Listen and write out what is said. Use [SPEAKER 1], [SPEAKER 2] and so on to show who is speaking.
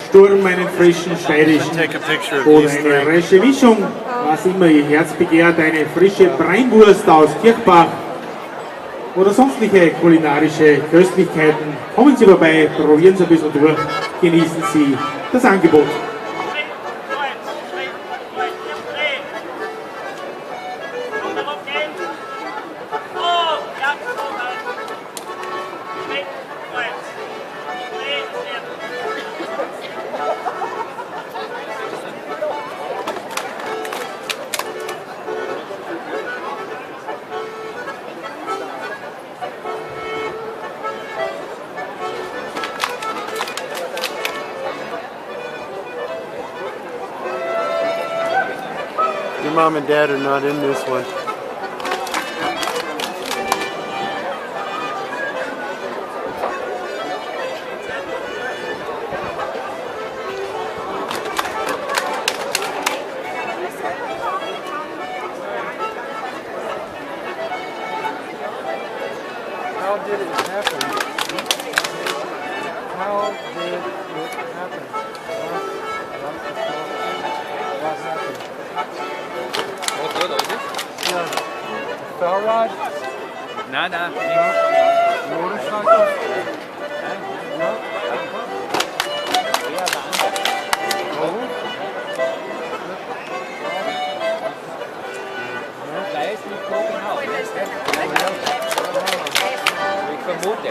[SPEAKER 1] Sturm, einen frischen steirischen
[SPEAKER 2] Take a picture of
[SPEAKER 1] oder
[SPEAKER 2] these
[SPEAKER 1] eine
[SPEAKER 2] three.
[SPEAKER 1] frische Mischung, was immer Ihr Herz begehrt, eine frische Breinwurst aus Kirchbach oder sonstige kulinarische Köstlichkeiten. Kommen Sie vorbei, probieren Sie ein bisschen durch, genießen Sie das Angebot.
[SPEAKER 3] Schritt, vorwärts, Schritt, vorwärts, drehen. Und darauf gehen. Oh, ja, vorwärts. Schritt, vorwärts. Drehen, sehr.
[SPEAKER 2] Your mom and dad are not in this one. How did it happen? How did it happen? What happened? Yeah. Fellrad?
[SPEAKER 4] Nein, nein,
[SPEAKER 2] No. Motorcycle? No. Oh.
[SPEAKER 4] Ich weiß nicht wo genau. Ich vermute.